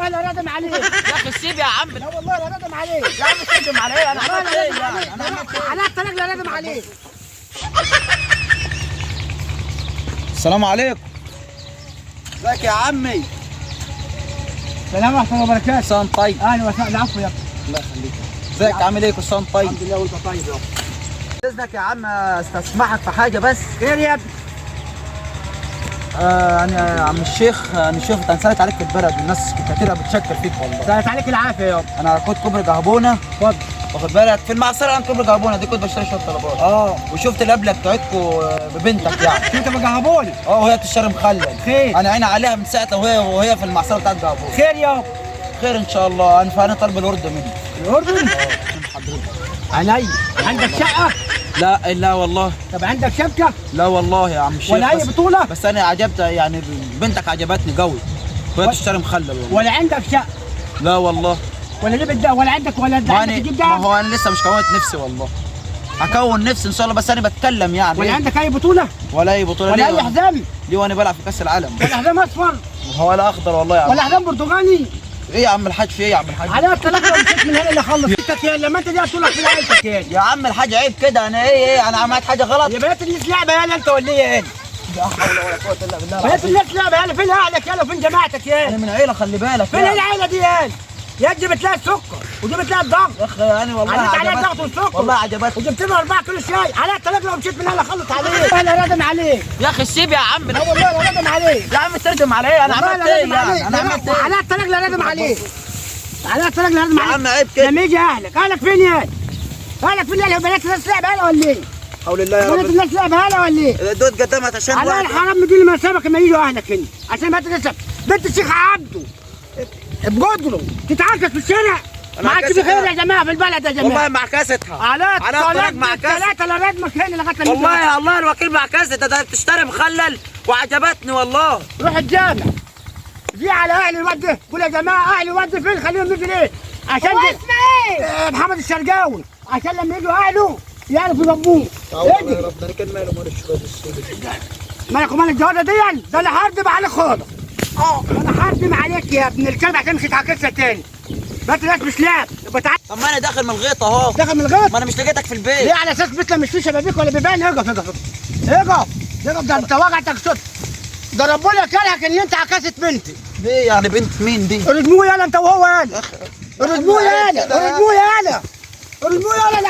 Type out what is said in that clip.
والله لا ندم عليك. يا اخي سيب يا عم. لا والله لا ندم عليك. يا عم تندم على ايه؟ انا والله عملت لا ايه ندم يعني؟ عليك. انا عملت ايه؟ على الطلاق لا ندم عليك. السلام عليكم. ازيك يا عمي؟ سلام ورحمة الله وبركاته. سلام طيب. اهلا وسهلا. العفو يا ابني. الله يخليك. ازيك عامل ايه؟ كل سنة وانت طيب. الحمد لله وانت طيب يا ابني. باذنك يا عم استسمحك في حاجة بس. خير يا ابني. انا يا عم الشيخ، انا شفت انا سالت عليك في البلد والناس كتيرة بتشكر فيك والله. سألت عليك العافية يا ابني. انا كنت كوبري جهبونه. اتفضل. واخد بالك في المعصره عند كوبري جهبونه دي كنت بشتري شوية طلبات. وشفت القبلة بتاعتكم ببنتك يعني. انت بجهبوني. وهي بتشتري مخلل. خير. انا عيني عليها من ساعتها وهي في المعصره بتاعت جهبونه. خير يا ابني. خير ان شاء الله. انا طالب الاردن مني. الاردن؟ من حضرتك. عينيا. عندك شقه؟ لا لا والله. طب عندك شبكة؟ لا والله يا عم الشيخ. ولا اي بطوله؟ بس انا عجبت يعني بنتك عجبتني قوي وهي بتشتري مخلل والله. ولا عندك شقه؟ لا والله. ولا ليه ده؟ ولا عندك ولا ما عندك تجيب ما ده؟ هو انا لسه مش كونت نفسي والله. هكون نفسي ان شاء الله، بس انا بتكلم يعني. ولا عندك اي بطوله؟ ولا اي بطوله. ولا اي حزام؟ ليه وانا بلعب في كاس العالم؟ ولا حزام اصفر؟ ولا اخضر والله يا عم. ولا حزام برتقاني؟ ايه يا عم الحاج في ايه يا عم الحاج؟ على الطلاق لو مشيت من هنا اللي اخلص انت يا لما انت دي طولك في عيلتك يا يا عم الحاج عيب كده. انا ايه انا عملت حاجة غلط؟ يا بنات الناس لعبه يالا انت ولا ايه؟ لا حول ولا قوة الا بالله. بنات الناس لعبه يالا. فين اهلك يالا وفين جماعتك يالا؟ انا من عيله خلي بالك. فين العيلة دي يالا؟ يا دي بتلاقي السكر ودي بتلاقي الضغط. يا اخي انا والله عديت عليها الضغط والسكر والله عجبتني. وجبت لنا 4 كيلو شاي. على الطلاق لو مشيت من هنا اخلص عليك. انا ندم عليك. يا اخي سيب يا عم. لا والله لا ندم عليك. يا عم تردم على ايه؟ انا عملت ايه يعني؟ انا عملت ايه؟ على الطلاق لا ندم عليك. على الطلاق لا ندم عليك. يا عم عيب كده. لما يجي اهلك، اهلك فين يا؟ اهلك فين يا؟ بنات الناس لعبه هلا ولا ايه؟ حول الله يا رب. بنات الناس لعبه هلا ولا ايه؟ دول قدمت عشان على الحرام دي ما سابك لما يجوا اهلك هنا عشان بنات الناس. بنت الشيخ عبده بقدره تتعاكس في الشارع. ما عادش في خير يا جماعة في البلد يا جماعة. والله معكستها. على الطلاق معكستها. لا ردمك هنا لغاية لما والله يا الله الوكيل معكستها. ده بتشتري مخلل وعجبتني والله. روح الجامع دي على اهل الواد ده، قول يا جماعة اهل الواد ده فين؟ خليهم يجوا ليه؟ عشان هو اسمه ايه؟ محمد الشرقاوي، عشان لما يجوا اهله يعرفوا يربوه. يا رب انا كان ماله مال الشباب السوداء. مالك ومال الجوازه دي؟ ده انا هردم عليك خالص. انا هردم عليك يا ابن الكلب عشان مش هتعاكسها تاني. بس الناس مش لعب. يبقى تعالى. طب ما انا داخل من الغيط اهو. داخل من الغيط؟ ما انا مش لقيتك في البيت. ليه على اساس بيتنا مش فيه شبابيك ولا بيبان؟ اقف اقف اقف اقف. ده انت وجعتك صوت. ده ربنا كرهك ان انت عكست بنتي. ليه يعني بنت مين دي؟ ارجموه يالا انت وهو يالا. ارجموه يالا، ارجموه يالا، ارجموه يالا.